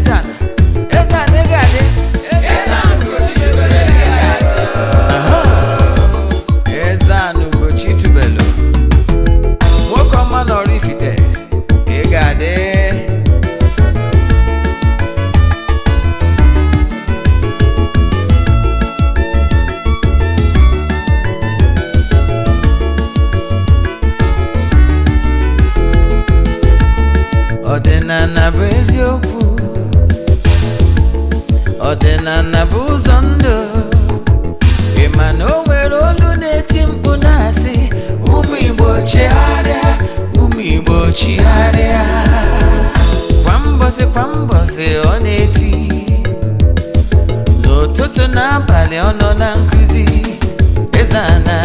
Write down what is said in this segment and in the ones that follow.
Eze Ana, ị ga-adị. Aha. Eze Ana Ugochi tubelu, nwoke ọma na Oraifite, ị ga-adị. Ọdịnala bụ eziokwu, ọdịnala bụ ụzọ ndụ. Ị ma na o nwere olu na-eti mkpu na-asị, ụmụ Igbo chigharịa, ụmụ Igbo chigharịa. Kwa mbọsị kwa mbọsị ọ na-eti, n'ụtụtụ n'abalị ọ nọ na nkụzi. Eze Ana,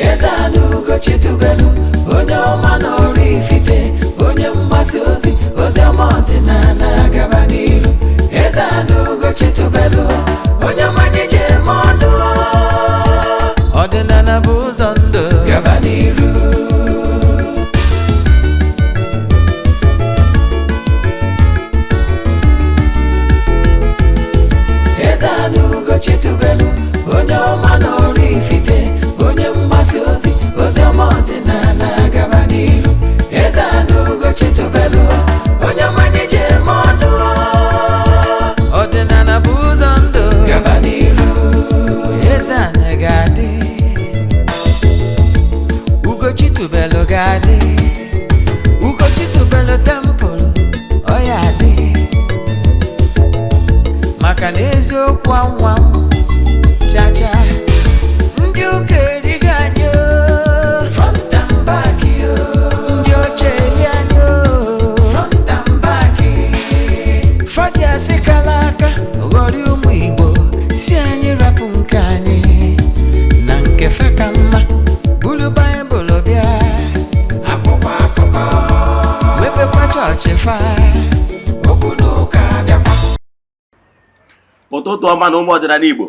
Eze Ana Ugochi tubelu, onye ọma na Oraifite, onye mgbasa ozi ozi ọma ọdịnala, gaba n'iru. Eze Ana Ugochi tubelu, onye ọma anyị ji eme ọnụ. Ọdịnala bụ ụzọ ndụ, gaba n'iru. Eze Ana Ugochi tubelu, onye ọma na Oraifite, onye mgbasa ozi ozi ọma ọdịnala, gaba n'iru. Eze Ana Ugochi tubelu, onye ọma anyị ji eme ọnụ. Ọdịnala bụ ụzọ ndụ, gaba n'iru. Eze Ana ga-adị, Ugochi tubelu ga-adị, Ugochi tubelu temple ọ ya adị, maka na eziokwu anwa chacha ndị ụka erigo anyị o, front and back o. Ndị ọcha eri anyị o, front and back. Faji asị kala aka ghọrọ ụmụ Igbo, si anyị rapụ nke anyị na nke fa ka mma. Buru Baịbụl bịa, akwụkwọ akụkọ, mepekwa chọọchị fa, okwu na ụka bịakwa. Ụtụtụ ọma na ụmụ ọdịnala Igbo.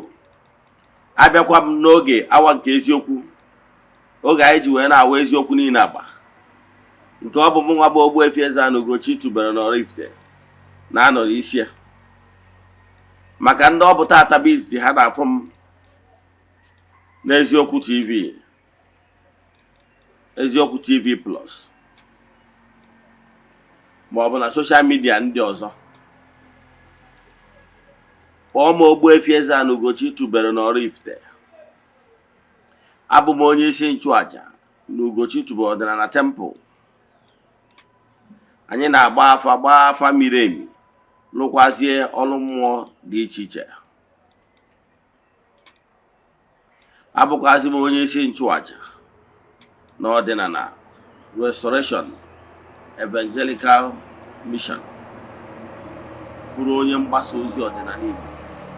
Abịakwa m n'oge awa nke eziokwu, oge anyị ji wee na-awa eziokwu niile agba nke ọ bụ mụ nwa bụ Ogbuefi Eze-Ana Ugochi tubelu n'Oraifite na-anọ n'isi ya. Maka ndị ọ bụ tata bụ izizi ha na-afụ m n'Eziokwu TV, Eziokwu TV Plus, ma ọ bụ na social media ndị ọzọ, kpọọ m Ogbuefi Eze-Ana Ugochi tubelu n'Oraifite. Abụ m onye isi nchụaja na Ugochi tubelu ọdịnala temple. Anyị na-agba afa, gbaa afa miri emi, lụkwazie ọrụ mmụọ dị iche iche. Abụkwazị m onye isi nchụaja na ọdịnala Restoration Evangelical Mission, bụrụ onye mgbasa ozi ọdịnala Igbo.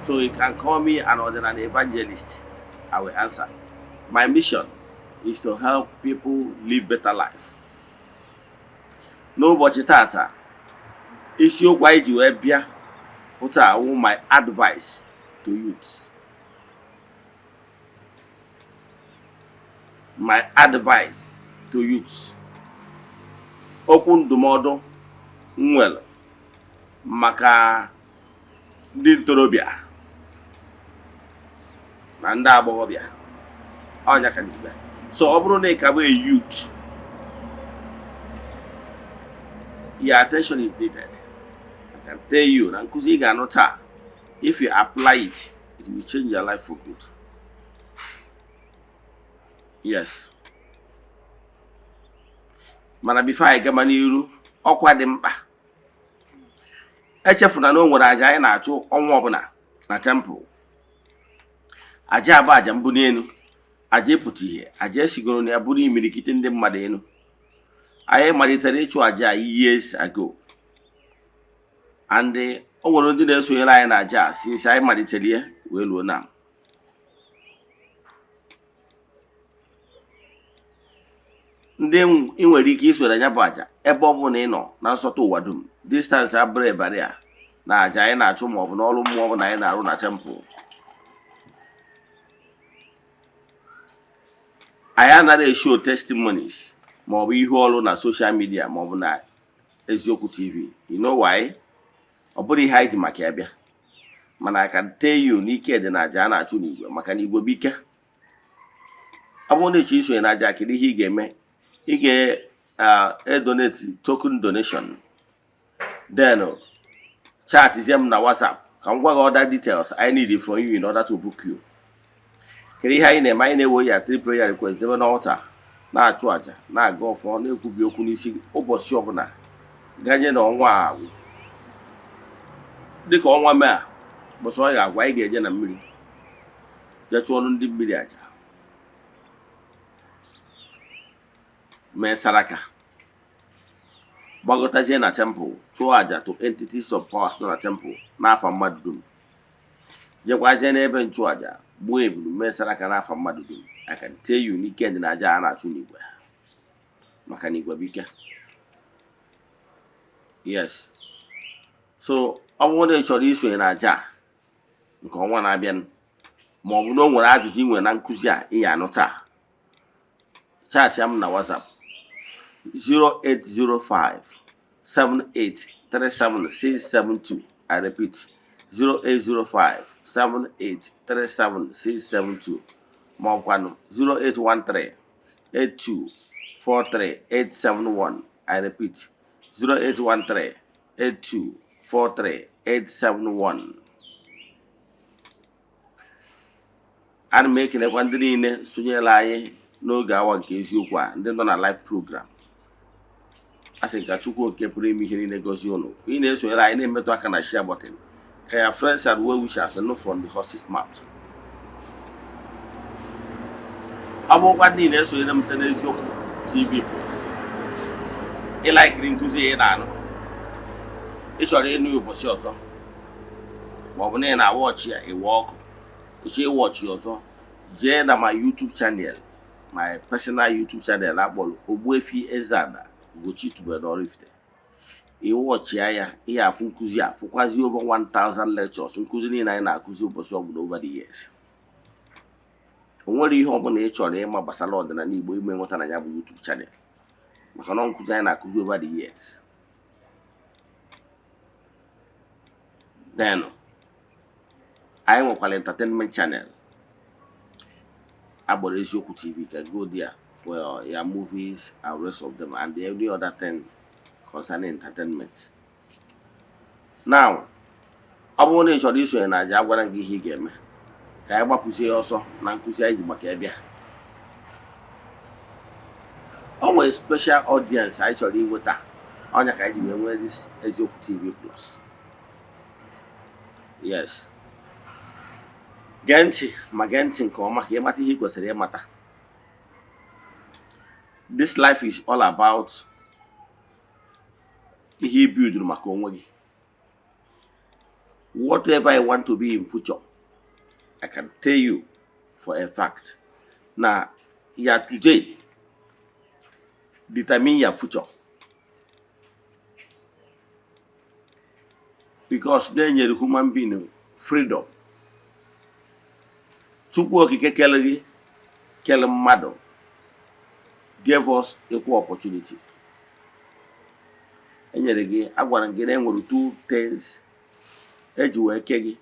So you can call me an ọdịnala evangelist, I will answer. My mission is to help people live better life. N'ụbọchị tata, isiokwu anyị ji wee bịa pụta awụ "My advice to youth". My advice to youth, okwu ndụmọdụ m nwere maka ndị ntorobịa na ndị agbọghọbịa. Ọnya ka njibịa. So ọ bụrụ na ị ka bụ a youth, your attention is needed. I can tell you na nkụzi ị ga-anụ taa, if you apply it, it will change your life for good. Yes. Mana before anyị gaba n'iru, ọkwa dị mkpa. Echefuna na o nwere aja anyị na-achụ ọnwa ọbụla na temple. Aja abụ aja mbuli elu, aja ịpụta ihe, aja esigoro na ya bụrụ imirikiti ndị mmadụ elu. Anyị malitere ịchụ aja years ago, and o nwere ndị na-esonyere anyị na aja since anyị malitere ya wee luo na ndị ị nwere ike isoro ya bụ aja ebe ọ bụla ị nọ na nsọtụ ụwa dum. Distance abụrụ barrier na aja anyị na-achụ maọbụ n'ọrụ mmụọ ọbụla anyị na-arụ na temple. Anyị anaghị eshow testimonies maọbụ ihu ọrụ na social media maọbụ na Eziokwu TV. You know why? Ọ bụrụ ihe anyị ji maka ya bịa, mana I can tell you n'ike dị na aja a na-achụ n'igwe, maka na igwe bụ ike. Ọ bụrụ na ịchọ isonye na aja, kedu ihe ị ga-eme? Ị ga-edonate token donation, then chatzie m na WhatsApp ka m gwa gị other details I need from you in order to book you. Kedu ihe anyị na-eme? Anyị na-ewe ya three prayer request debe n'altar, na-achụ àjà, na-aga ọfọ, na-ekwubi okwu n'isi ụbọchị ọbụla ganye na ọnwa a agwụ. Dịka ọnwa mee a bụsọ ọ ga-agwa, anyị ga-eje na mmiri jee chụọrọ ndị mmiri àjà, mee saraka, gbagọtazie na temple, chụọ àjà to entities of powers nọ na temple n'afa mmadụ dum, jekwazie n'ebe nchụàjà, gbuo ebulu, mee saraka n'afa mmadụ dum. I can tell you n'ike dị na aja a na-achụ n'igwe, maka na igwe bụ ike. Yes, so ọ bụrụ na ị chọrọ isonye na aja a nke ọnwa na-abịa, ma ọ bụ na o nwere ajụjụ ị nwere na nkụzi a ị ya anụ taa, chat m na WhatsApp 0805 7837672. I repeat, 0805 7837672, ma ọ bụkwanụ 0813 8243871. I repeat, 0813 8243871. Ana m ekelekwa ndị niile sonyere anyị n'oge awa nke eziokwu a, ndị nọ na live program. A sị ka Chukwu oke pụrụ ime ihe niile gọzie ụnụ ka ị na-esonyere anyị, na-emetụ aka na share button ka ya friends and well wishers know from the horse's mouth. Ọ bụrụkwa ndị na-esonyere m site n'Eziokwu TV Plus, ị laikiri nkụzi ị na-anụ, ị chọrọ ịnụ ya ụbọchị ọzọ, ma ọ bụ na ị na-awọchị ya iwe ọkụ, ịchọ ịwọchị ọzọ, jee na my YouTube channel, my personal YouTube channel akpọrọ Ogbuefi Eze-Ana Ugochi tubelu n'Oraifite. Ịwọchịa ya, ihe afụ nkụzi a, fụkwazi over 1000 lectures, nkụzi niile anyị na-akụzi ụbọchị ọbụla over the years. O nwere ihe ọbụla ị chọrọ ịma gbasara ọdịnala Igbo ime nweta na ya bụ YouTube channel, maka na nkụzi anyị na-akụzi over the years. Then anyị nwekwara entertainment channel agbara Eziokwu TV. Can go there for your movies and rest of them and every other thing concerning entertainment. Now, ọ bụrụ na ị chọrọ isonye na aja, agwara gị ihe ị ga-eme. Ka anyị gbapụzie ọsọ na nkụzi anyị ji maka ya bịa. O nwere special audience anyị chọrọ inweta, ọnya ka anyị ji wee nwee this Eziokwu TV Plus. Yes, gee ntị, ma gee ntị nke ọma ka ị mata ihe ị kwesịrị ịmata. This life is all about ihe i builduru maka onwe gị. Whatever I want to be in future, I can tell you for a fact na your today determine your future, because na-enyere human being freedom. Chukwu okike kele gị, kele mmadụ, gave us equal opportunity. Enyere gị, agwara gị na enwere two things eji wee kee gị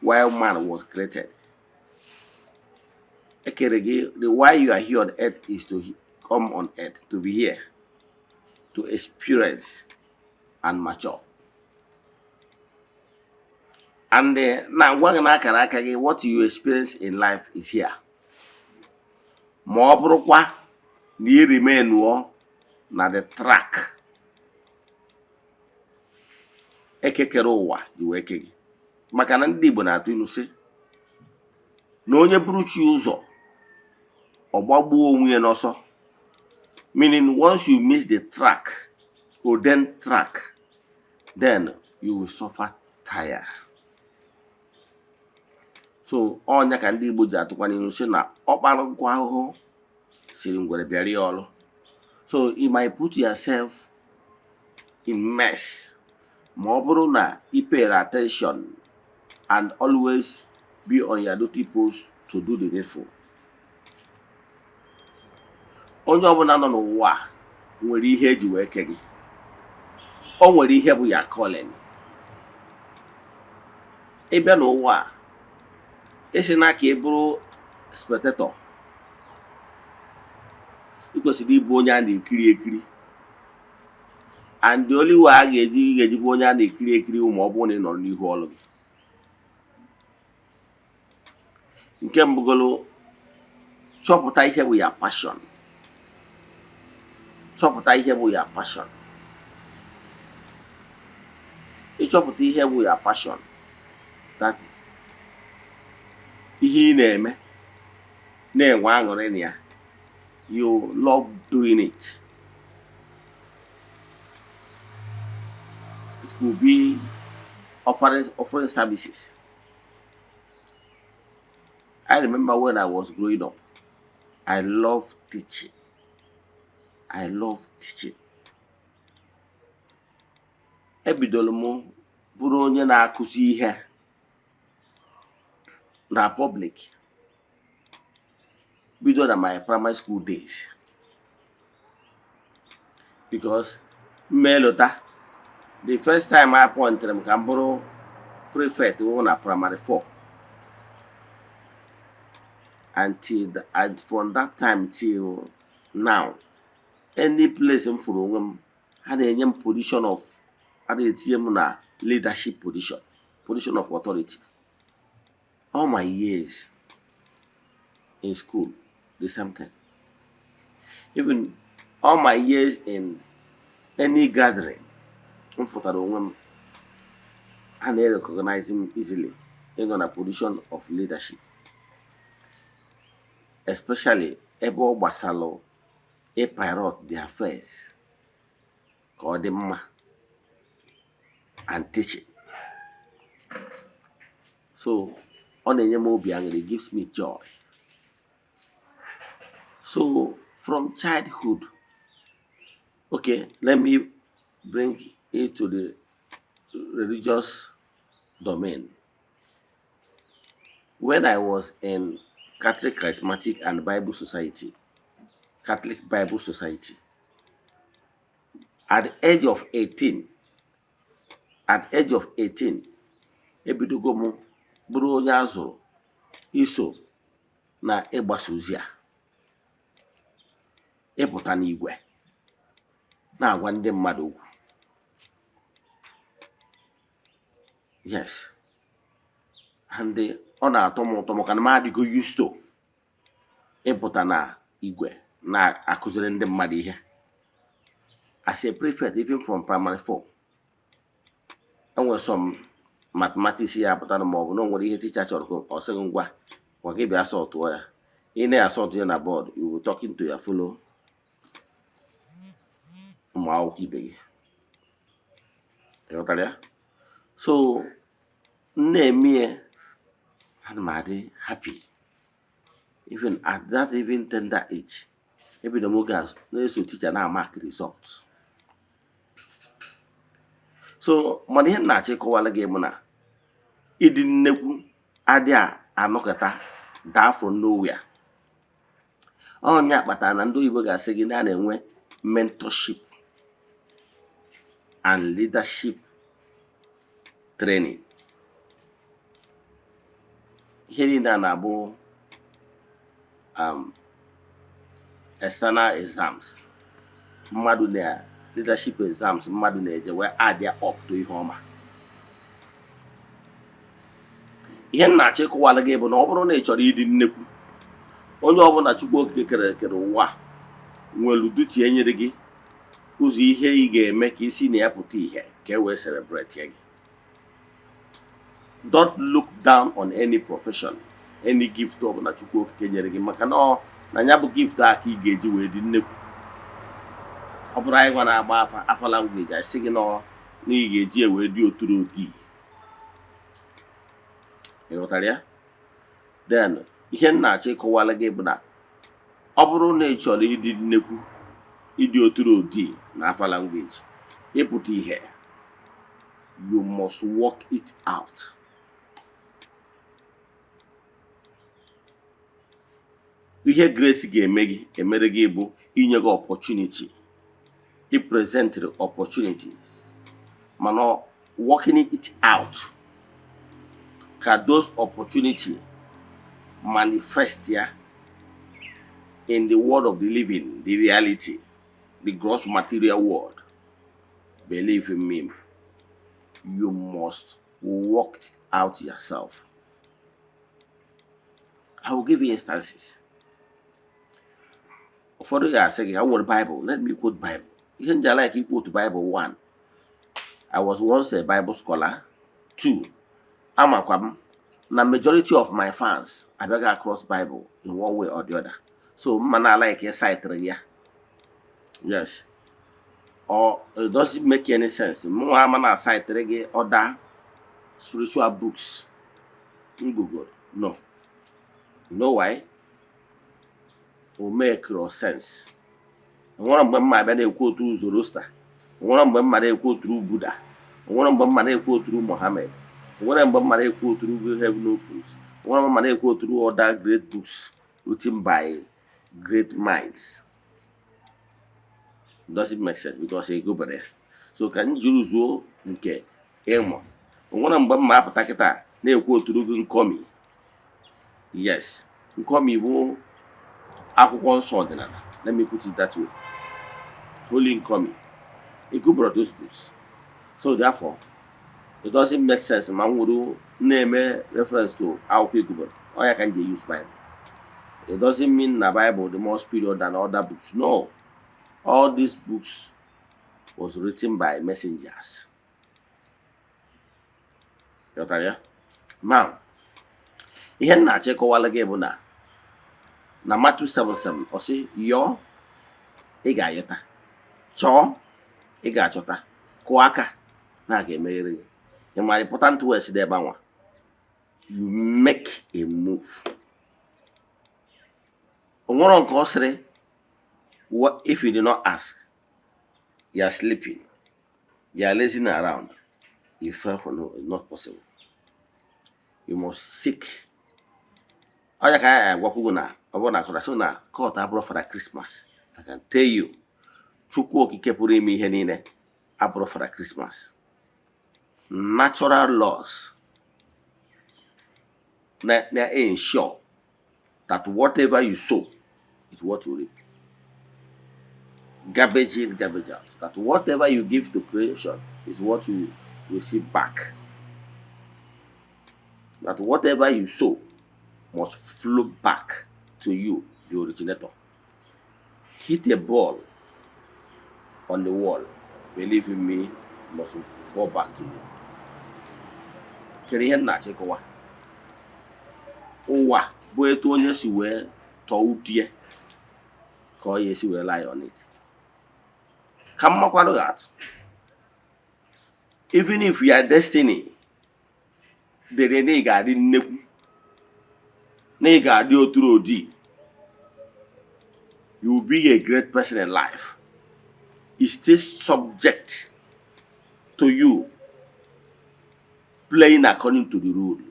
while man was created. Ekere gị, the why you are here on earth is to come on earth, to be here, to experience and mature. And na ngwa gị na akara aka gị, what you experience in life is here. Ma ọ bụrụkwa na ị remain na the track ekekere ụwa ji wee ke gị, maka na ndị Igbo na-atụ ilu sị na onye buru chi ụzọ, ọ gbagbuo onwe ya n'ọsọ, meaning once you miss the track or then track, then you will suffer tire. So ọnya ka ndị Igbo ji atụkwa n'ilu sị na ọkpara nkụ ahụhụ siri ngwere bịara ya ọrụ. So you might put yourself in mess ma ọ bụrụ na ị pay attention and always be on your duty post to do the needful. Onye ọbụla nọ n'ụwa nwere ihe eji wee ke gị. O nwere ihe bụ ya calling. Ịbịa n'ụwa a, esi na ka ị bụrụ spectator, ị kwesịrị ịbụ onye a na-ekiri ekiri. And the only way a ga-eji ị ga-eji bụ onye a na-ekiri ekiri ma ọ bụrụ na ị nọrọ n'ihu ọlụ gị. Nke mbụgolo, chọpụta ihe bụ ya passion. Chọpụta ihe bụ ya passion. Ịchọpụta ihe bụ ya passion, that is ihe ị na-eme na-enwe aṅụrị na ya, you love doing it. It could be offering services. I remember when I was growing up, I love teaching. I love teaching. Ebidoro m bụrụ onye na-akụzi ihe na public bido na my primary school days, because mmelota the first time I appointed m ka m bụrụ prefect wụ na primary 4, and from that time till now, any place m fụrụ onwe m, ha na-enye m position of, ha na-etinye m na leadership position, position of authority. All my years in school, the same thing. Even all my years in any gathering m fụtara onwe m, ha na-recognize m easily ịnọ na position of leadership, especially ebe ọ gbasalụ ịpilot the affairs ka ọ dị mma and teaching. So ọ na-enye m obi aṅụrị, it gives me joy. So from childhood, okay, let me bring it to the religious domain. When I was in Catholic Charismatic and Bible Society, Catholic Bible Society, at the age of 18, at age of 18, ebidogo m bụrụ onye a zụrụ iso na ịgbasa ozi a, ịpụta n'igwe na-agwa ndị mmadụ okwu. Yes, and ọ na-atọ m ụtọ maka na m adịgo used to ịpụta na igwe na-akụziri ndị mmadụ ihe. As a prefect, even from primary 4, enwere some mathematics ya apụtara ma ọ bụ na o nwere ihe teacher chọrọ ka ọ sị gị ngwa gwa gị bịa sọtụọ ya. Ị na-asọtụ ya na board, you will talking to your fellow ụmụ akwụkwọ ibe gị. Ị ghọtara ya? So m na-eme ya, ana m adị happy. Even at that even tender age, ebido m oge a na-eso teacher na-amark results. So mana ihe m na-achọ ịkọwara gị bụ na ịdị nnekwu adị anọkọta daa from nowhere. Ọnya kpatara na ndị oyibo ga-asị gị na a na-enwe mentorship and leadership training. Ihe niile a na-abụ external exams mmadụ na leadership exams mmadụ na-eje wee add ya up to ihe ọma. Ihe m na-achọ ịkọwara gị bụ na ọ bụrụ na ị chọrọ ịdị nnekwu, onye ọbụla Chukwu Okike kere kere ụwa nwere duty enyere gị ụzọ ihe ị ga-eme ka isi na ya pụta ihe ka e wee celebrate ya gị. Don't look down on any profession, any gift ọbụla Chukwu Okike nyere gị, maka na ọ na ya bụ gift a ka ị ga-eji wee dị nnekwu. Ọ bụrụ anyị nwa na-agba afa, afa language, anyị sị gị na ị ga-eji ya wee dị oturu odi. Ị ghọtara ya? Then ihe m na-achọ ịkọwara gị bụ na ọ bụrụ na ị chọrọ ịdị nnekwu, ịdị oturu odi na afa language, ịpụta ihe, you must work it out. Ihe grace ga-eme gị emere gị bụ inye gị opportunity, i present the opportunities, mana working it out Ka those opportunity manifest ya in the world of the living, the reality, the gross material world, believe in me, you must work it out yourself. I will give you instances. Ụfọdụ ga-asị gị, "I nwere Bible." Let me quote Bible. Ihe m ji like quote Bible: one, I was once a Bible scholar. Two, amakwa m na majority of my fans abịaghị across Bible in one way or the other, so mma na like cite ya. Yes, or it doesn't make any sense mụnwa ama na cite gị other spiritual books m google. No, you know why? O make no sense. Nwere mgbe mma abịa na-ekwu otu Zoroaster, nwere mgbe mma na-ekwu oturu Buddha, nwere mgbe mma na-ekwu oturu Mohammed, nwere mgbe mma na-ekwu oturu Heaven Opens, nwere mgbe mma na-ekwu oturu other great books written by great minds. Doesn't make sense because ego bara ya. So ka m jiri zuo nke ịmụ. Onwere mgbe mma apụta kịta na-ekwu oturu gị nkọmi. Yes, nkọmi bụ akwụkwọ nsọ ọdịnala. Let me put it that way. Holy nkọmi, ego those books. So therefore, it doesn't make sense ma m were na-eme reference to akwụkwọ egubere ọ ya ka m ji use Bible. It doesn't mean na Bible the more superior than other books. No, all these books was written by messengers. Ghọtara ya? Now, ihe m na-achọ ịkọwala gị bụ na Matthew 7:7, ọ sị, "Yọọ, ị ga-ayọta; chọọ, ị ga-achọta; kụọ aka, na a ga-emeghere gị." Ị mara important words dị ebe anwa? You make a move. O nwere nke ọ sịrị, "What if you do not ask? You are sleeping, you are lazing around, you fell for?" No, it's not possible. You must seek. Onye ka anyị agwakwugo na ọ bụrụ na akọta sị na cult abụrụ Father Christmas. I can tell you, Chukwu Okike pụrụ ime ihe niile abụrụ Father Christmas. Natural laws na ensure that whatever you sow is what you reap. Garbage in, garbage out. That whatever you give to creation is what you receive back. That whatever you sow must flow back to you, the originator. Hit a ball on the wall, believe in me, must fall back to you. Kedu ihe m na-achọ ịkọwa? Ụwa bụ etu onye si wee tọọ utie ka ọ ya esi wee lie on it. Ka m makwarụ gị atụ, even if your destiny dere na ị ga-adị nnekwu, na ị ga-adị oturu odi, you will be a great person in life, is still subject to you playing according to the rule.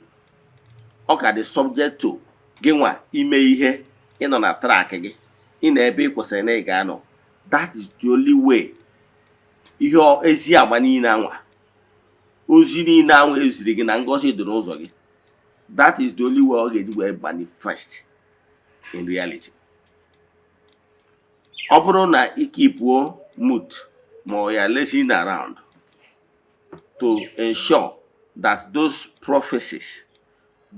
Ọ ka dị subject to gị nwa ime ihe ịnọ na track gị, ị na ebe ị kwesịrị na ị ga-anọ. That is the only way ihe ezi agba niile anwa, ozi niile anwa eziri gị na ngọzi dị n'ụzọ gị, that is the only way ọ ga-eji wee manifest in reality. Ọ bụrụ na ị keepuo mute ma ọ ya lazing around to ensure that those prophecies,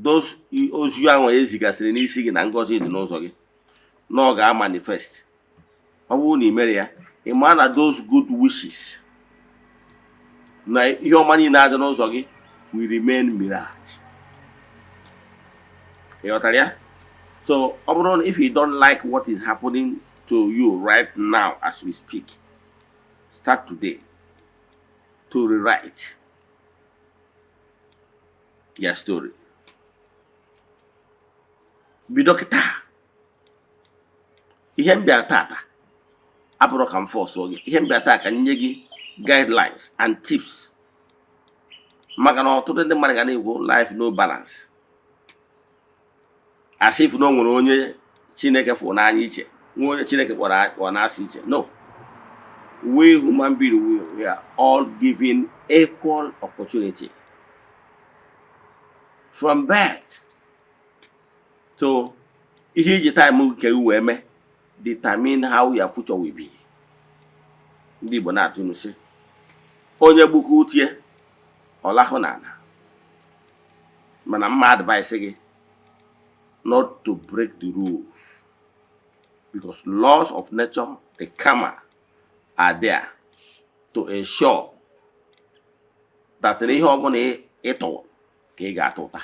those ozi ahụ ezigasịrị n'isi gị na ngọzi dị n'ụzọ gị, na ọ ga-amanifest, ọ bụrụ na ị mere ya, ị maa na those good wishes na ihe ọma niile adị n'ụzọ gị will remain mirage. Ị ghọtara ya? So ọ bụrụ na if you don't like what is happening to you right now as we speak, start today to rewrite your story. Bido kịta. Ihe m bịara tata abụrụ ka m forceụọ gị. Ihe m bịara taa ka m nye gị guidelines and tips, maka na ọtụtụ ndị mmadụ ga na-ekwu, "Life no balance," as if na o nwere onye Chineke fụrụ n'anya iche, nwe onye Chineke kpọrọ n'asị iche. No, we human being, we are all given equal opportunity. From birth. So ihe iji time nke gị wee mee determine how your future will be. Ndị Igbo na-atụ ilu sị, onye gbukọ utie, ọ lahụ n'ala. Mana mma advice gị not to break the rules, because laws of nature, the karma, are there to ensure that na ihe ọbụla ị tụrụ ka ị ga-atụ ụta,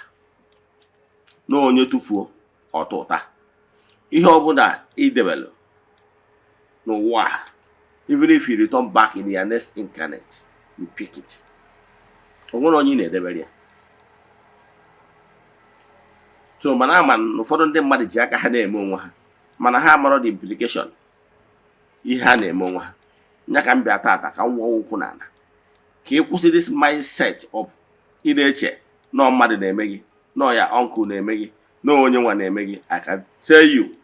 na onye tụfuo ọtụ ụta. Ihe ọbụla ị debelụ n'ụwa a, even if you return back in your next incarnate, you pick it. O nwere onye ị na-edebere ya. So mana ama na ụfọdụ ndị mmadụ ji aka ha na-eme onwe ha, mana ha amarọ the implication ihe ha na-eme onwe ha. Nya ka m bịa tata ka m wụọ ụkwụ n'ala ka ị kwụsị this mindset of ị na-eche nọọ mmadụ na-eme gị, nọọ ya uncle na-eme gị, nọọ onye nwa na-eme gị. I can tell you,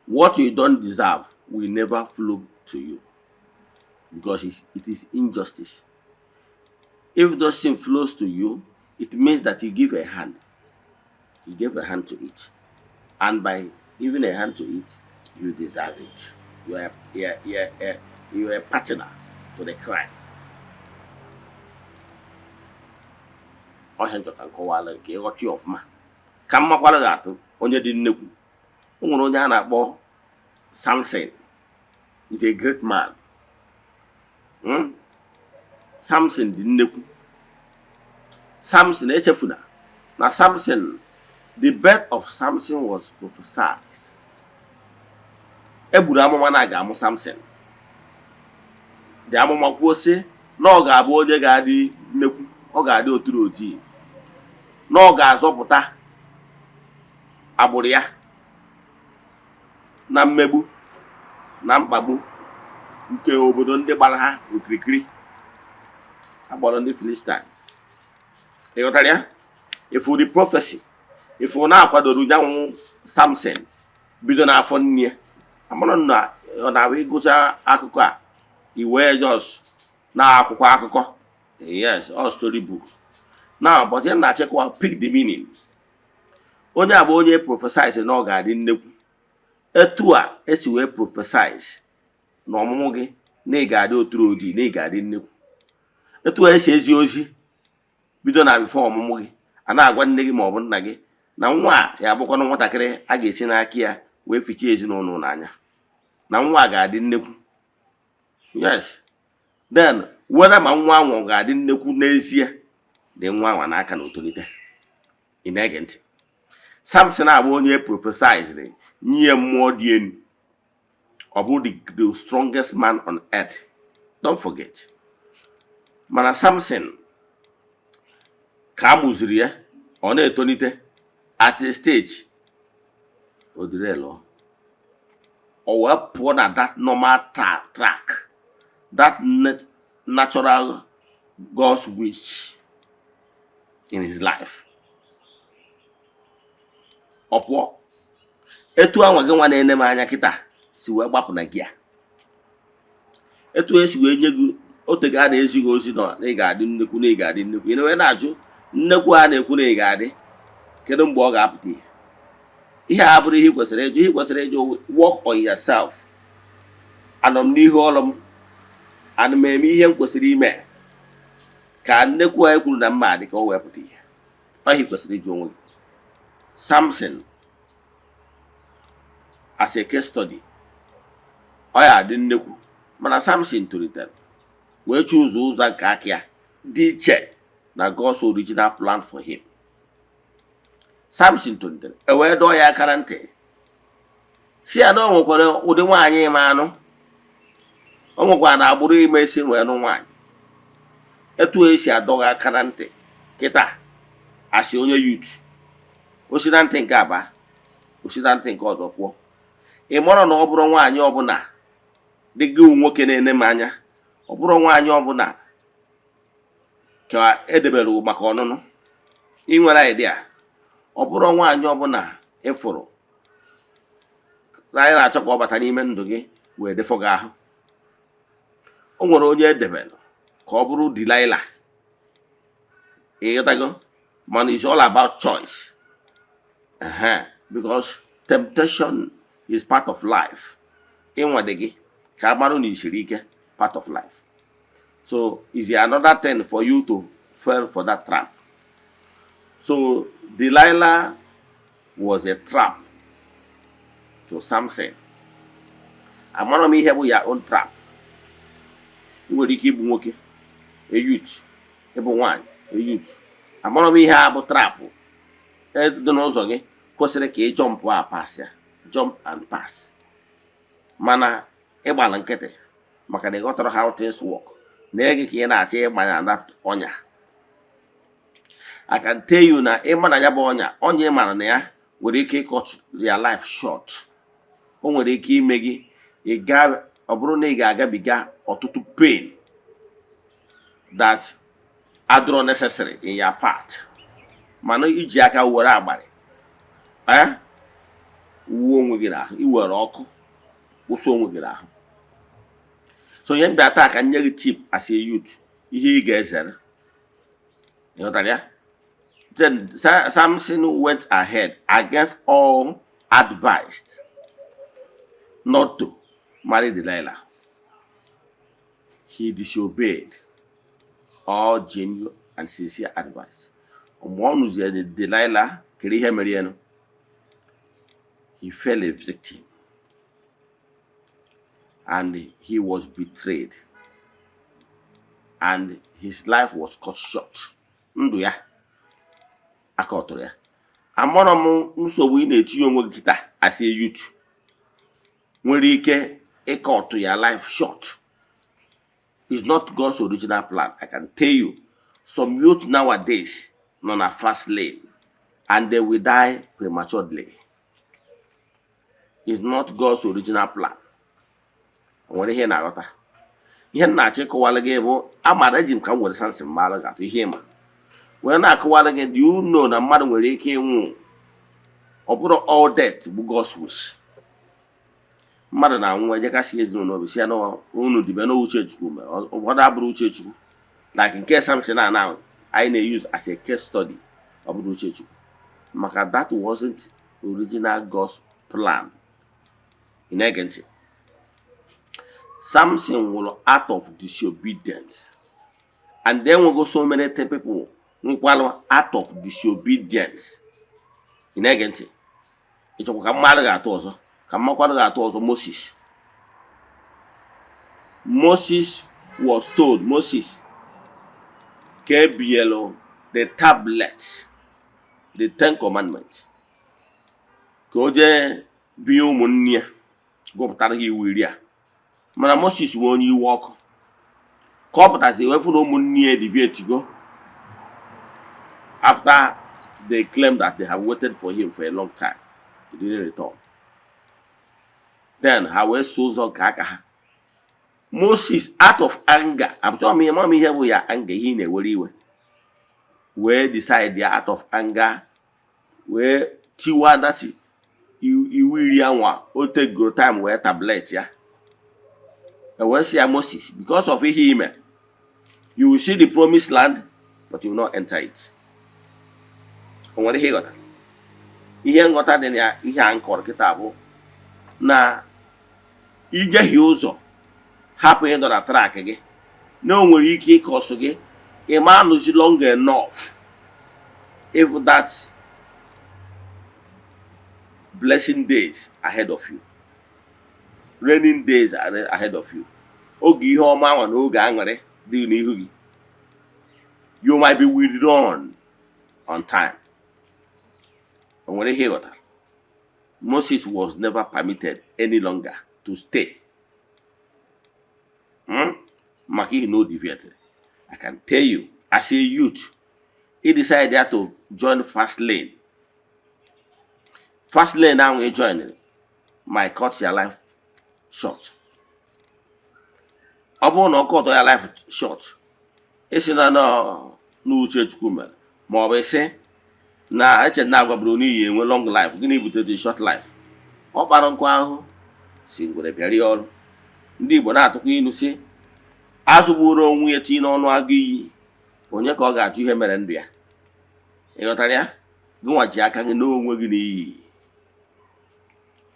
what you don't deserve will never flow to you, because it is injustice. If those thing flows to you, it means that you give a hand, you gave a hand to it, and by giving a hand to it, you deserve it. You are a partner to the crime. Ọhịa nchọ ka nkọwala ka ịghọta ya ọfụma, ka m makwara gị atụ onye dị nnekwu. O nwere onye a na-akpọ Samson, is a great man. Samson dị nnekwu. Samson, echefuna na Samson, the birth of Samson was prophesied. E gburu amụma na a ga-amụ Samson. Dị amụma kwuo sị na ọ ga-abụ onye ga-adị nnekwu, ọ ga-adị oturu ojii, na ọ ga-azọpụta agbụrụ ya na mmegbu na mkpagbu nke obodo ndị gbara ha okirikiri, agbọrọ ndị Philistines. Ị ghọtara ya? Ifu the prophecy, ifu na-akwadoro nyanwụ Samson bido n'afọ nne ya. Amara na ọ na-abụ ịgụcha akụkọ a, i wee just na akwụkwọ akụkọ, yes, all story book now, but ya na-achịkwa pick the meaning. Onye a bụ onye prophesize na ọ ga-adị nnekwu. Etu a esi wee prophesize na ọmụmụ gị, na ị ga-adị oturu ojii, na ị ga-adị nnekwu, etu a esi ezi ozi bido na before ọmụmụ gị, a na-agwa nne gị ma ọ bụ nna gị na nwa a ya abụkwanụ nwatakịrị a ga-esi n'aka ya wee fichie ezinụlọ n'anya, na nwa a ga-adị nnekwu. Yes, then whether ma nwa ahụ ọ ga-adị nnekwu n'ezie dị nwa anwa n'aka na otolite. Ị na-ege ntị? Samson abụ onye prophesized nye mmụọ dị elu, ọ bụ the strongest man on earth, don't forget. Mana Samson, ka a mụziri ya, ọ na-etolite, at a stage o dịrị o wee pụọ na that normal track, that natural God's wish in his life. Ọ pụọ etu anwa gị nwa na-ene m anya kịta si wee gbapụ na gị a, etu esi wee nye gị otego a na-ezi gị ozi nọ na ị ga-adị nnekwu, na ị ga-adị nnekwu. Ị na-wee na-ajụ nnekwu a na-ekwu na ị ga-adị, kedu mgbe ọ ga-apụta ihe? Ihe a bụrụ ihe ị kwesịrị ịjụ. Ihe ị kwesịrị ịjụ, work on yourself. Anọ m n'ihu ọrụ m? Ana m eme ihe m kwesịrị ime ka nnekwu a kwuru na mma dị ka o wee pụta ihe? Ọ ihe ị kwesịrị ịjụ onwe gị. Samson as a case study, ọ ya adị nnekwu, mana Samson tolitere wee choose ụzọ nke aka ya dị iche na God's original plan for him. Samson tolitere, e wee dọọ ya aka na ntị si ya na o nwekwara ụdị nwaanyị ime anụ, o nwekwara na agbụrụ ime esi wee nụ nwaanyị. Etu esi adọghị aka na ntị kịta, asị onye youth, o si na ntị nke aba, o si na ntị nke ọzọ pụọ. Ị mara na ọ bụrụ nwaanyị ọbụla dị gị, nwoke na-ene m anya, ọ bụrụ nwaanyị ọbụla ka edebere maka ọnụnụ. Ị nwere idea? Ọ bụrụ nwaanyị ọbụla ịfụrụ anyị na-achọ ka ọ bata n'ime ndụ gị wee defọ gị ahụ. O nwere onye edebere ka ọ bụrụ Delilah. Ịghọtago? Mana it's all about choice. Because temptation is part of life. Ịnwade gị ka a marụ na isiri ike, part of life. So is another thing for you to fall for that trap. So Delilah was a trap to Samson. Amara m ihe bụ ya own trap. Ị nwere ike ịbụ nwoke, a youth, ịbụ nwaanyị, a youth. Amara m ihe a bụ trap dị n'ụzọ gị kwesịrị ka ị jump a pass ya, jump and pass. Mana ịgbala nkịtị maka na ị ghọtara how things work na ege ka ị na-achọ ịgbanye na ọnya. I can tell you na ịma na ya bụ ọnya, ọnya ị mara na ya nwere ike ị cut your life short. O nwere ike ime gị ị ga, ọ bụrụ na ị ga-agabiga ọtụtụ pain that adịrọ necessary in your part, mana iji aka were agbarị wuo onwe gị n'ahụ, iwere ọkụ wụsa onwe gị n'ahụ. So ihe m bịa taa ka m nye gị tip as a youth, ihe ị ga-ezere. Ịghọtara ya? Then Samson went ahead against all advice not to marry Delilah. He disobeyed all genuine and sincere advice. Mgbe ọ nụziere Delilah, kere ihe mere ya nụ? He fell a victim and he was betrayed and his life was cut short. Ndụ ya aka ọtụrụ ya. Amarọ m nsogbu ị na-etinye onwe gị kịta as a youth nwere ike ị cut ya life short. Is not God's original plan. I can tell you, some youth nowadays nọ na fast lane and they will die prematurely. Is not God's original plan. O nwere ihe ị na-aghọta? Ihe m na-achọ ịkọwara gị bụ amara eji m ka m were Samson mara gị atụ. Ihe ịma wee na-akọwara gị, do you know na mmadụ nwere ike ịnwụ, ọ bụrụ all death bụ God's wish? Mmadụ na-anwụ, ejekasị ezinụlọ obi si ya na unu dibe na uche Chukwu mere. Ụfọdụ abụrụ uche Chukwu, like nke Samson a now anyị na-use as a case study. Ọ bụrụ uche Chukwu, maka that wasn't original God's plan. Ị na-ege ntị? Samson nwụrụ out of disobedience, and then enwego so many people nkwalụ out of disobedience. Ị na-ege ntị? Ị chọkwa ka mmadụ ga-atụ ọzọ, ka mmakwadụ ga-atụ ọzọ? Moses. Moses was told, Moses ka ebinyelu the tablet, the Ten Commandments, ka o jee binye ụmụnne ya, gụpụtara ha iwu iri a. Mana Moses wee onye iwe ọkụ ka ọ pụtazi wee fụ na ụmụnne ya deviate go after they claim that they have waited for him for a long time, he didn't return. Then ha wee so ụzọ nke aka ha. Moses, out of anger, abụchọ m ihe ma m ihe bụ ya anger, ihe ị na-ewere iwe, wee decide ya out of anger, wee tiwa dati iwu iri anwa. O tegoro time wee tablet ya. E wee sị ya, "Moses, because of ihe ime, you will see the promised land, but you will not enter it." O nwere ihe ịghọta? Ihe nghọta dị na ya, ihe a nkọrọ kịta bụ na ijehie ụzọ, hapụ ịnọ na track gị, na o nwere ike ịkọsụ gị ịma anụzi long enough if that blessing days ahead of you, raining days are ahead of you, oge ihe ọma anwa na oge aṅụrị dị n'ihu gị, you might be withdrawn on time. O nwere ihe ịghọtara? Moses was never permitted any longer to stay. Maka ihe na o deviated. I can tell you, as a youth, he decided to join fast lane. Fast lane ahụ ị joined might cut your life short. Ọ bụrụ na ọ cut ya life short, isi na n'uche Chukwu mere, ma ọ bụ isi na eche na agwaburu n'iyi enwe long life, gịnị butere short life? Ọ kpara nkụ ahụhụ si ngwere bịara ya ọrụ. Ndị Igbo na-atụkwa ilu si azụgburu onwe ya tinye n'ọnụ agụ iyi, onye ka ọ ga-ajụ ihe mere ndụ ya? Ị ghọtara ya? Gị nwa ji aka gị n'onwe gị n'iyi.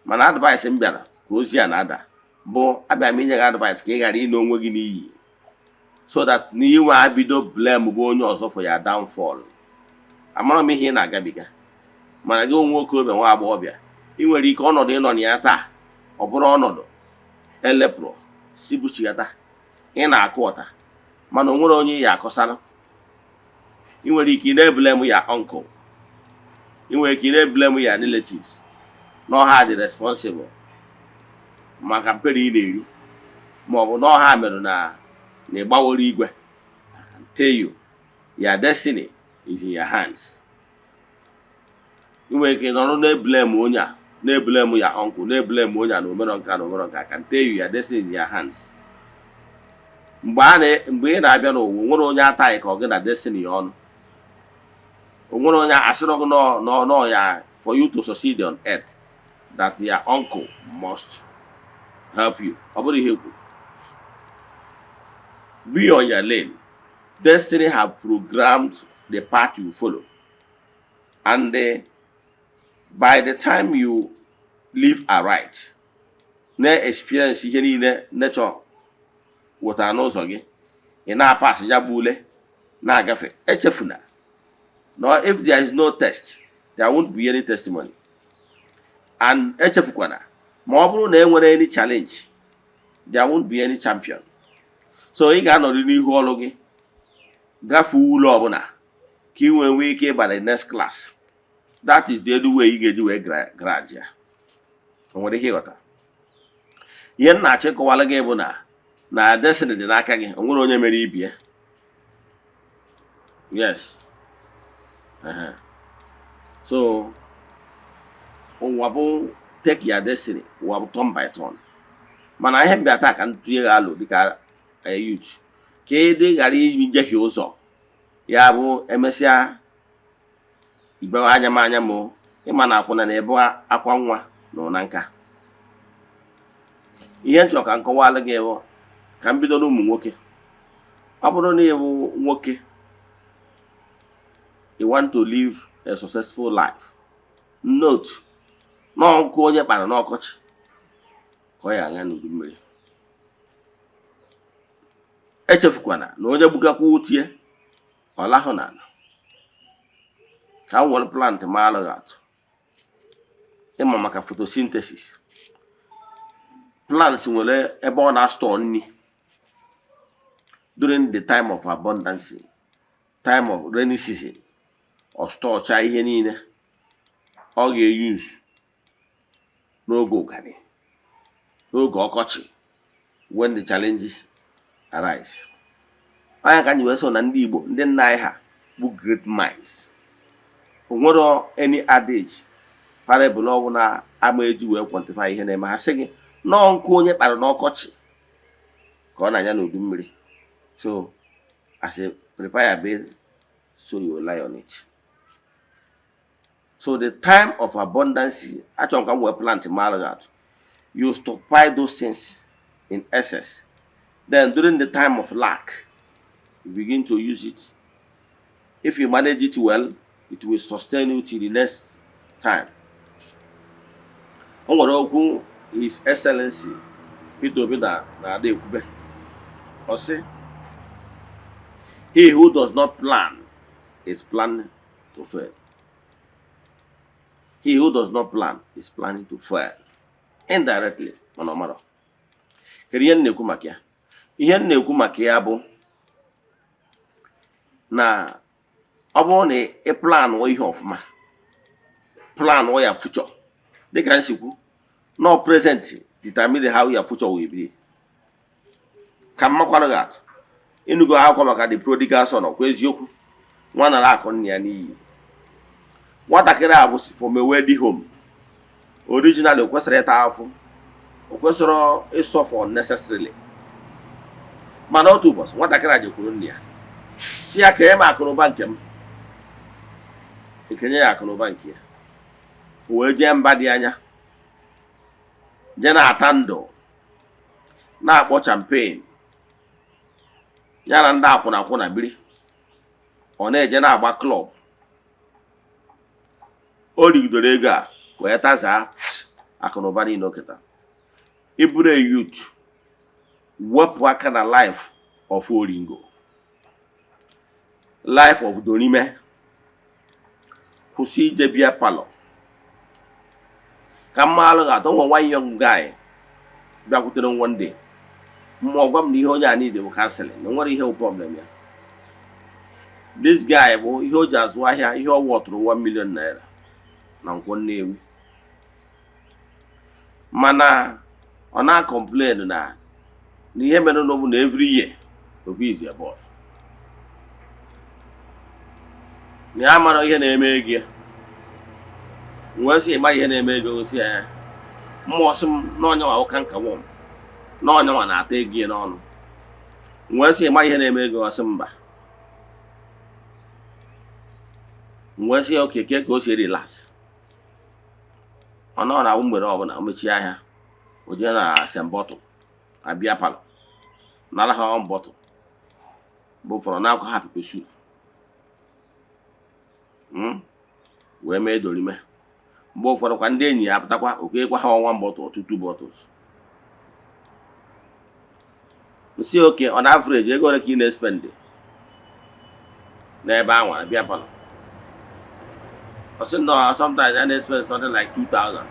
Mana advice m bịara ka ozi a na-ada bụ, abịara m inye gị advice ka ị ghara ịna onwe gị n'iyi, so that na inwe abido blame bụ onye ọzọ for ya downfall. Amara m ihe ị na-agabiga, mana gị onwe okorobịa, nwa agbọghọbịa, ị nwere ike ọnọdụ ịnọ na ya taa, ọ bụrụ ọnọdụ elepụrụ si buchighata, ị na-akụ ọta, mana o nwere onye ị ya akọsara. Ị nwere ike ị na-eblame ya uncle, ị nwere ike ị na-eblame ya relatives na ọha dị responsible maka mperi ị na-eri, ma ọ bụ na ọha mere na ịgbaworo igwe. I can tell you, your destiny is in your hands. Ị nwere ike nọrọ na-eblame onye a, na-eblame ya uncle, na-eblame onye a na omero nka na omero nka. I can tell you, your destiny is in your hands. Mgbe ị na-abịa n'ụwa, nwere onye ataghị ka ọ gị na destiny ya ọnụ. O nwere onye asịrọ gị nọ ya for you to succeed on earth that your uncle must help you. Ọ bụrụ ihe kwuru, be on your lane. Destiny have programmed the path you follow, and by the time you live aright, na-experience ihe niile nature wetara n'ụzọ gị, ị na-apasị ya bụ ule na-agafe. Echefuna no, if there is no test, there won't be any testimony. And echefukwana, ma ọ bụrụ na e nwere any challenge, there won't be any champion. So ị ga-anọrị n'ihu ọrụ gị gafee ule ọbụla ka ị nwee nwee ike ịba the next class. That is the only way ị ga-eji wee grad ya. O nwere ike ịghọta ihe m na-achọ ịkọwara gị bụ na destiny dị n'aka gị. O nwere onye mere ibie. Yes. So ụwa bụ take your destiny, ụwa bụ turn by turn. Mana ihe mbịa taa ka m tụnye gị alụ dịka a youth, ka ị dị ghara njehie ụzọ. Ya bụ, emesịa ibewe anya m anya m ịma na akwụna na ebe akwa nwa nọ na nka. Ihe nchọ ka m kọwalụ gị bụ ka m bido n'ụmụ nwoke. Ọ bụrụ na ị bụ nwoke, you want to live a successful life, note na nkụ onye kpara n'ọkọchị ka ọ ya anya n'udu mmiri. Echefukwana na onye gbugakwa utie, ọ lahụ n'ala. Ka m were plant ma alụghị atụ, ịma maka photosynthesis. Plants nwere ebe ọ na-astore nri during the time of abundance, time of rainy season. Ọ storecha ihe niile ọ ga-eyuzu n'oge ụgani, n'oge ọkọchị, when the challenges arise. Anya ka anyị wee so na ndị Igbo, ndị nna anyị ha bụ great minds. O nwere any adage, parable ọbụla ama eji wee quantify ihe na-eme. Ha sị gị nọọ nkụ onye kpara n'ọkọchị ka ọ na-anya n'udu mmiri. So as a prepare your bed, so you will lie on it. So the time of abundance, achọrọ m ka m wee plant mara gị atụ, you stockpile those things in excess. Then during the time of lack, you begin to use it. If you manage it well, it will sustain you till the next time. O nwere okwu His Excellency Peter Obi na na-ada ekwube. Ọ sị, "He who does not plan is planning to fail." He who does not plan is planning to fail indirectly. Mana ọ marọ kedu ihe m na-ekwu maka ya. Ihe m na-ekwu maka ya bụ na ọ bụrụ na ị planụ ihe ọfụma, planụ ya future, dịka m si kwu, no present determine how your future will be. Ka m makwanụ gị atụ, ịnụgo akụkọ maka the prodigal son. Ọkwa eziokwu? Nwa nara akụ nna ya n'iyi. Nwatakịrị a bụ from a wealthy home originally. O kwesịrị ịta afụ, o kwesịrị ịsuffer unnecessarily. Mana otu ụbọchị, nwatakịrị a jekwuru nna ya si ya, "Kenye m akụnụba nke m." Ekenye ya akụnụba nke ya, o wee jee mba dị anya, jee na-ata ndụ, na-akpọ champagne, ya na ndị akwụna akwụna biri. Ọ na-eje na-agba club. O rigidoro ego a wee tazaa akụ na ụba niile o ketara. Ịbụrụ a youth, wepụ aka na life of oringo, life of dorime. Kwụsị ije beer parlour. Ka mma alụ ga-atọ nwa. One young guy bịakwutere m one day, mmụọ gwa m na ihe onye a niile bụ counseling, na nwere ihe bụ problem ya. This guy bụ ihe o ji azụ ahịa, ihe ọ wọtụrụ 1 million naira na Nkwọ Nnewi, mana ọ na-complain na ihe mere n'obu na every year Obi is a boy, na ya mara ihe na-eme ego ya. Wee sị, ịmara ihe na-eme ego? Gosi ya mmụọ sị m n'ọnyanwa ụka nka wọm, n'ọnyanwa na-ata ego ya n'ọnụ. Wee sị, ịmara ihe na-eme ego? Ọ sị mba. Wee sị ya, okay, ke ka o si relax? Ọ nọ na mgbede ọbụla, o mechie ahịa, o jee na sem bottle na beer parlour, nara ha one bottle bụ fọrọ na-akwa ha pepper soup, wee mee dorime. Mgbe ụfọdụ kwa, ndị enyi ya apụtakwa, okekwa ha one bottle or two bottles. Nsi, okay, on average, ego ole ka ị na-espend n'ebe ahụ na beer parlour? Ọ sị no, sometimes I na-spend something like 2000,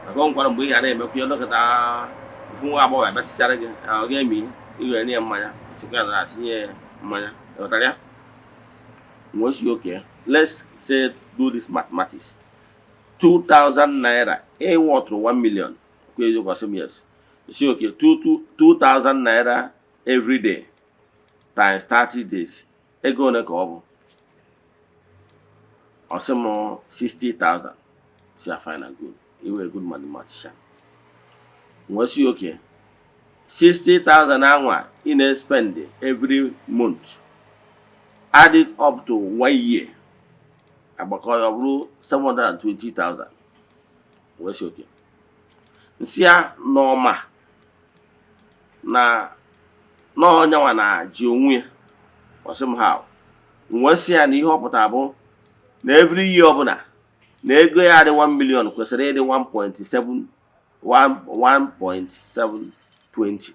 maka ọ nkwara mgbe ị ga na-emekwa ihe dọkịta ofu nwa agbọghọ abịatichara gị, ọ ga-eme ihe ị ga-enye ya mmanya, sikwa ya na atinye ya mmanya. Ịghọtara ya? Wee sị, okay, let's say do this mathematics: 2000 naira ịwọtụrụ 1 million, kwa eziokwu? Asị m yes. Si okay, 2000 naira every day times 30 days, ego ole ka ọ bụ? Ọ sị m 60,000. Si ya, fine and good, you were a good mathematician. Wee sị, okay, 60,000 anwa ị na-spend every month, add it up to one year, agbakọ ya, ọ bụrụ 720,000. Wee sị, okay, nsị ya n'ọma na n'ọnyanwa na ji onwe ya. Ọ sị m ha. Wee sị ya na ihe ọ pụtara bụ na every year ọbụla na ego ya dị 1 million kwesịrị ịdị 1.7, 1.720,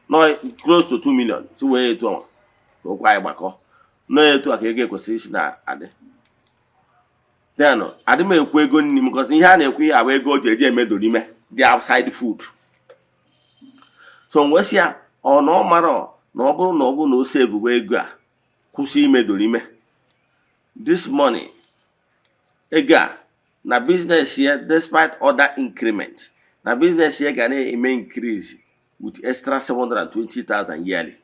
no, close to 2 million. Si wee etu ọnwa ka okwu anyị gbakọ nọ, etu a ka ego ekwesịrị isi na-adị. Then adị m ekwu ego nri m, because ihe a na-ekwu ihe abụ ego o ji eji emedo n'ime dị outside food. So m wee sị ya, ọ na ọ mara na ọ bụrụ na o save ego a, kwụsị imedo n'ime this money, ego a na business ya, despite other increment na business ya, ga na-eme increase with extra 720,000 yearly.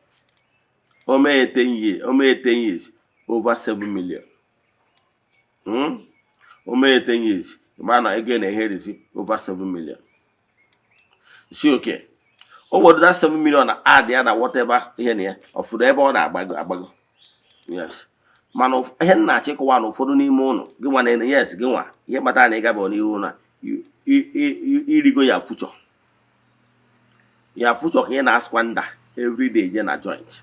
O mee 10 years, o mee 10 years, over 7 million. O mee 10 years, ma na ego na-eherezi over 7 million. Si okay, o were that 7 million na add ya na whatever ihe na ya ọfụrụ ebe ọ na-agbago agbago. Yes, mana ihe m na-achọ ịkọwa na ụfọdụ n'ime ụlọ gị nwa na, yes, gị nwa, ihe kpatara na ịgaba n'ihu na irigo ya future, ya future ka ị na-asquander everyday, je na joint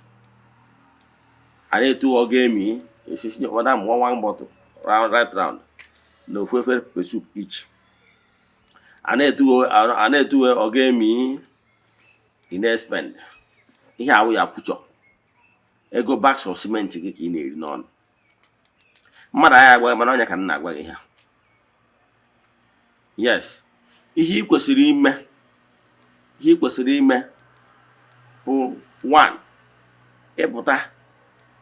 a na-etu ọ ga-emi esisi ọda mụọ one bottle round, right round na ofu efere pepper soup each, a na-etuwe ọ ga-emi, ị na-espend ihe ahụ ya future. Ego bags of cement gị ka ị na-eri n'ọnụ mmadụ agha agwa, mana ọnya ka m na-agwa gị ha. Yes, ihe ị kwesịrị ime bụ one, ịpụta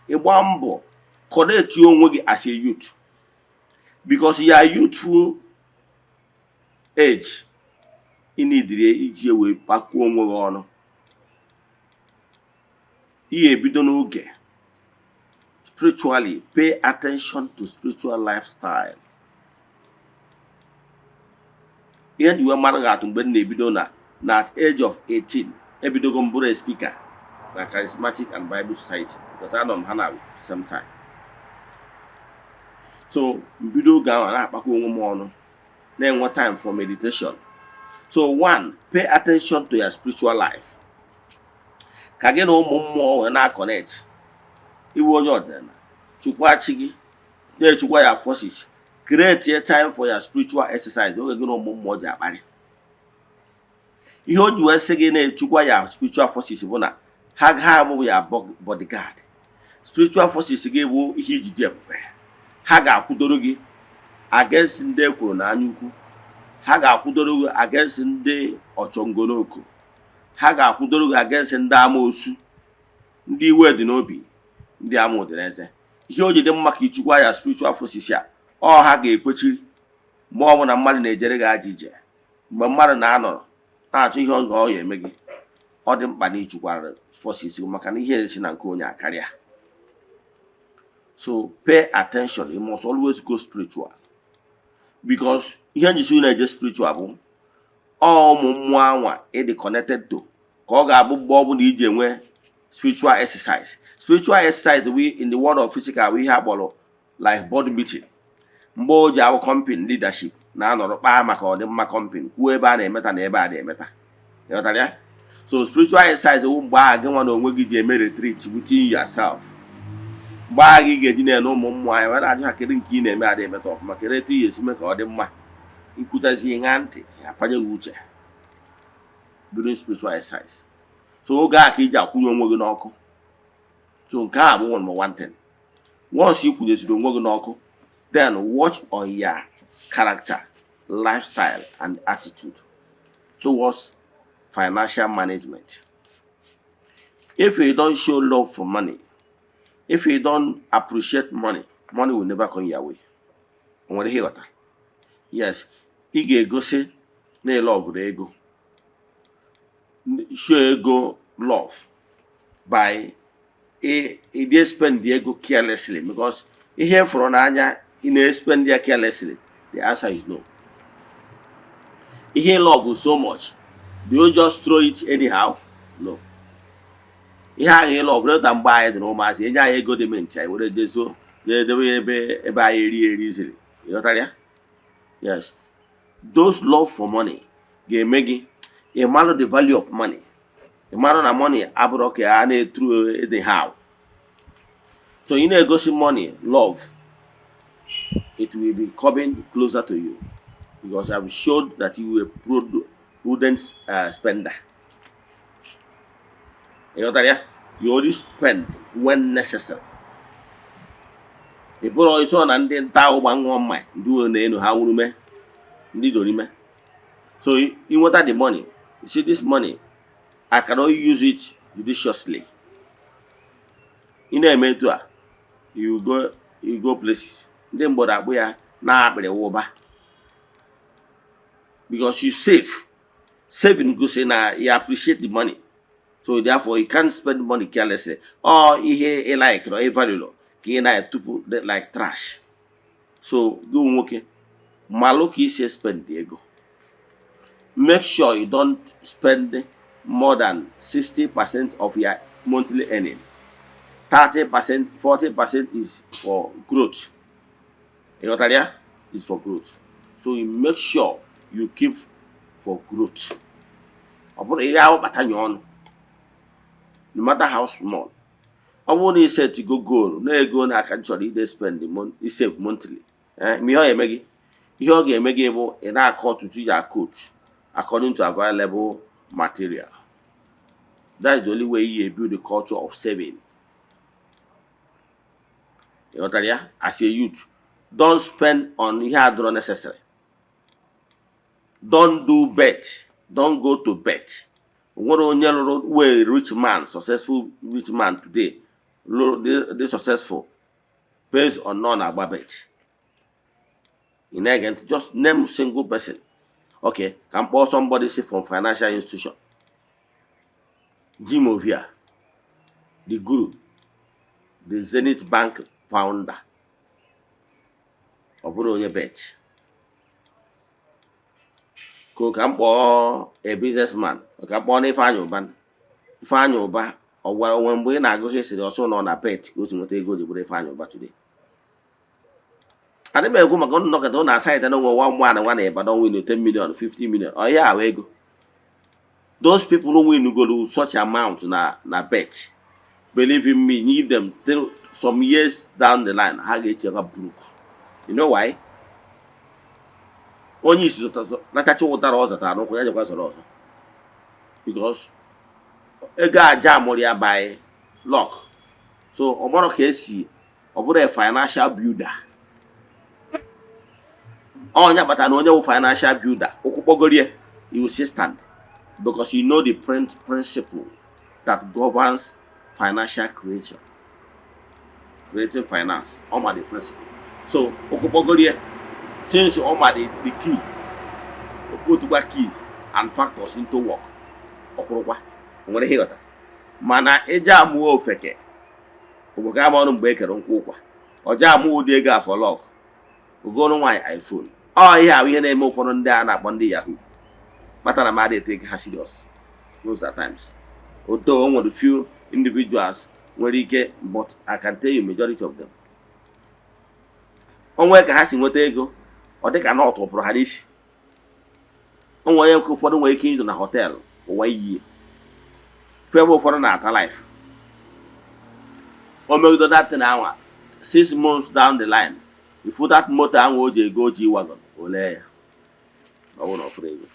ịgba mbọ connect onwe gị as a youth, because your youthful age ị nidiri iji wee kpakuo onwe gị ọnụ. Ị ga-ebido n'oge spiritually, pay attention to spiritual lifestyle. Ihe dị wee mara gị atụ, mgbe m na-ebido na at age of 18, ebidogo m bụrụ a speaker na Charismatic and Bible Society, because anọ m ha na same time. So mbido oge ahụ na-akpakọ onwe m ọnụ, na-enwe time for meditation. So one, pay attention to your spiritual life, ka gị na ụmụ mmụọ wee na-aconnect. Iwe onye ọdịnala, chukwu achị gị. Na-echukwa ya forces. Create a time for your spiritual exercise, oge gị na ụmụ mmụọ ji akparị. Ihe o ji wee sị gị na-echukwa ya spiritual forces bụ na ha abụghị ya bodyguard. Spiritual forces gị bụ ihe iji dị ebube. Ha ga-akwụdoro gị against ndị ekwuru na anya ukwu. Ha ga-akwụdoro gị against ndị ọchọngoloko. Ha ga-akwụdoro gị against ndị amoosu, ndị iwe dị n'obi, ndị ama ụdịrị. Ihe o ji dị mma ka ichukwa ya spiritual forces a, ọ ha ga-ekwechiri mgbe ọ bụla mmadụ na-ejere gị ajọ ije, mgbe mmadụ na-anọ na-achọ ihe ọ ga-eme gị. Ọ dị mkpa na ichukwara forces gị, maka na ihe esi na nke onye akarịa. So pay attention. You must always go spiritual, because ihe njisi na-eje spiritual bụ ọ ụmụ mmụọ anwa ịdị connected to, ka ọ ga-abụ mgbe ọ bụla iji enwe spiritual exercise. Spiritual exercise we in the world of physical bụ ihe akpọrọ like board meeting, mgbe o ji abụ company leadership na-anọrọ kpaa maka ọdịmma company, kwuo ebe a na-emeta na ebe a na-emeta. Ịghọtara ya? So spiritual exercise wụ mgbe ahụ gị nwa na onwe gị ji eme retreat within yourself, mgbe ahụ gị ga-eji na-ene ụmụ mmụọ anyị wee na-ajụ ha, kedu nke ị na-eme adị emeta ọfụma, kedu etu ị ga-esi mee ka ọ dị mma. Ikwutezi, ṅaa ntị, apanye gị uche during spiritual exercise. So oge a ka iji akwụnye onwe gị n'ọkụ. So nke a bụ number one thing. Once ị kwụnyesiri onwe gị n'ọkụ, then watch on your character, lifestyle and attitude towards financial management. If you don't show love for money, if you don't appreciate money, money will never come your way. O nwere ihe ịghọta? Yes, ị ga-egosi na ị loverụ ego. Show ego love by ị dey spend the ego carelessly, because ihe fụrụ n'anya, ị na-spend ya carelessly? The answer is no. Ihe love so much, do you just throw it anyhow? No. Ihe ahụ ị love leta, mgbe anyị dị na ụmụazị, enye anyị ego dị ntị, anyị were jezo jee debe ya ebe anyị eri eri ziri. Ịghọtara ya? Yes, those love for money ga-eme gị ị malụ the value of money. Ị marụ na money abụrụ ka a na-eturu anyhow. So ị na-egosi money love, it will be coming closer to you, because I have showed that you were prudent spender. Ịghọtara ya? You only spend when necessary. Ị bụrụ iso na ndị nta ụgba ṅụọ mmanya, ndị uwe na-enu ha wurume, ndị dorime. So ị nweta the money, you see, this money, I cannot use it judiciously. Ị na-eme etu a, you go places. Ndị mgbọrọ akpụ ya na-akpịrị wụba, because you save. Saving gosi na you appreciate the money, so therefore you can't spend money carelessly. Ọ ihe ị like or ị value ka ị na-etupu like trash. So gị nwoke, malụ ka isi spend ego. Make sure you don't spend more than 60% of your monthly earning. 30%, 40% is for growth. Ịghọtara ya? Is for growth. So you make sure you keep for growth. Ọ bụrụ ihe ahụ kpata nye ọnụ, no matter how small. Ọ bụrụ na ị set go goal na ego na aka chọrọ ide spend, save monthly, ma ihe ọ ga-eme gị, ihe ọ ga-eme gị bụ ị na-akọ ọtụtụ ya coach according to available material. That is the only way you build the culture of saving. Ịghọtara ya? As a youth, don't spend on ihe adịrọ necessary. Don't do bet. Don't go to bet. Nwere onye lụrụ wee rich man, successful rich man today, lụrụ dị successful based on nọ na-agba bet? Ị na-ege ntị? Just name single person. Okay, ka m kpọọ somebody si from financial institution. Jim Ovia, the guru, the Zenith Bank founder, ọ bụrụ onye bet? Ka m kpọọ a businessman. Ka m kpọọ na Ifeanyị Ụba. Ifeanyị Ụba, ọ gwara onwe mgbe ị na-agụ history ọsọ nọ na bet ka o si nweta ego o ji bụrụ Ifeanyị Ụba today. Adị m ekwu maka nnọkọta ụnụ asaịta na onwe nwa nwa na nwa na Ibadan win 10 million, 50 million. Ọ ya ahụ ego those people who win golu such amount na bet, believe in me, give them some years down the line, ha ga-echekwa broke. You know why? Onye isi zụta nachacha ụdara ọ zụtara n'ụkwụ ya, jekwa zọrọ ọzọ, because ego aja mụrụ ya by luck. So ọ mara ka esi ọ bụrụ a financial builder. Onye kpatara na onye wụ financial builder, ụkwụ kpọgorie, you will still stand, because you know the principle that governs financial creation, creating finance. Ọ ma the principle. So ụkwụ kpọgorie, since ọ ma the key, otukwa key and factors into work, ọkwụrụkwa o nwere ihe ịghọta. Mana eje amụọ ofeke obodo ama ọnụ mgbe e kere nkwụ ụkwa, ọje amụọ ụdị ego afọ lọk ogoro nwaanyị iPhone. Ọ ihe ahụ ihe na-eme ụfọdụ ndị a na-akpọ ndị yahoo kpatara ma adịghị take ha serious most at times, although o nwere few individuals nwere ike, but I can tell you, majority of them, onwe ka ha si nweta ego, ọ dị ka na ọ tụpụrụ ha n'isi. Onwe onye nke ụfọdụ nwere ike ịdụ na hotel ụwa iyi ebe ụfọdụ na-ata life. O megido that thing anwa, 6 months down the line, ifu that moto ahụ o ji ego o ji wagon ole ya, ọ bụrụ na ọ fụrụ ego,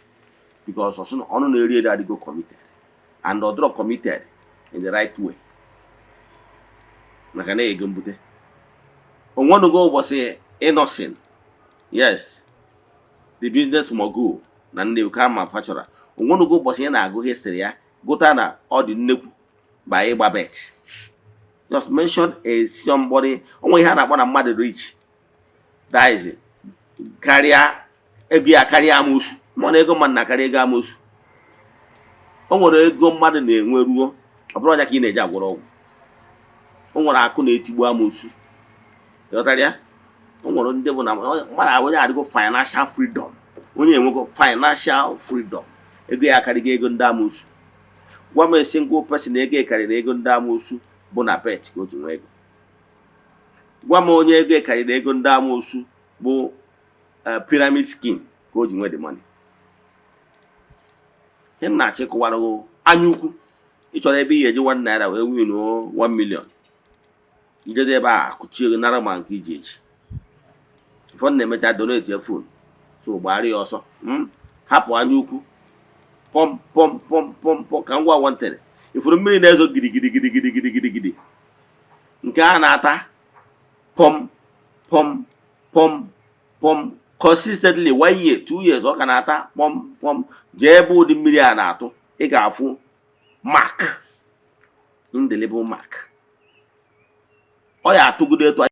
because ọsụ ọnụ na-eri eri adịgo committed, and ọ dịrọ committed in the right way, maka na ego mbute onwenugo ụbọchị Innoson, yes, the business mogul na ndị car manufacturer, onwenugo ụbọchị ị na-agụ history ya, gụta na ọ dị nnekwu by ịgba bet. Just mention a somebody onwe ihe a na-akpọ na mmadụ rich, that is, karịa ego ya, karịa amoosu. Mụ na ego mmadụ na-akarị ego amoosu. O nwere ego mmadụ na-enwe ruo, ọ bụrụ ọnya ka ị na-eji agwọrọ ọgwụ. O nwere akụ na-etigbu amoosu, ghọtara ya? O nwere ndị bụ na mmadụ, onye adịgo financial freedom, onye enwego financial freedom, ego ya akarịgo ego ndị amoosu. Gwa m a single person ego karịrị ego ndị amoosu bụ na bet ka o ji nwee ego. Gwa m onye ego karịrị ego ndị amoosu bụ pyramid scheme ka o ji nwee the money. Ihe m na-achọ ịkụwara gị, anya ukwu ị chọrọ ebe ị ga-eji ₦1 wee win 1 million, ijede ebe a akụchie gị, nara ma nke iji eji. Ụfọdụ na-emecha donate phone. So gbara ya ọsọ, Hapụ anya ukwu. Pọm pọm pọm pọm pọm. Ka m gwa nwantịrị ifuru mmiri na-ezo gidigidi gidigidi gidigidi gidi, nke a na-ata pọm pọm pọm pọm consistently, one year, 2 years, ọ ka na-ata pọm pọm. Jee ebe ụdị mmiri a na-atụ, ị ga-afụ mark, indelible mark. Ọ ya atụgide etu.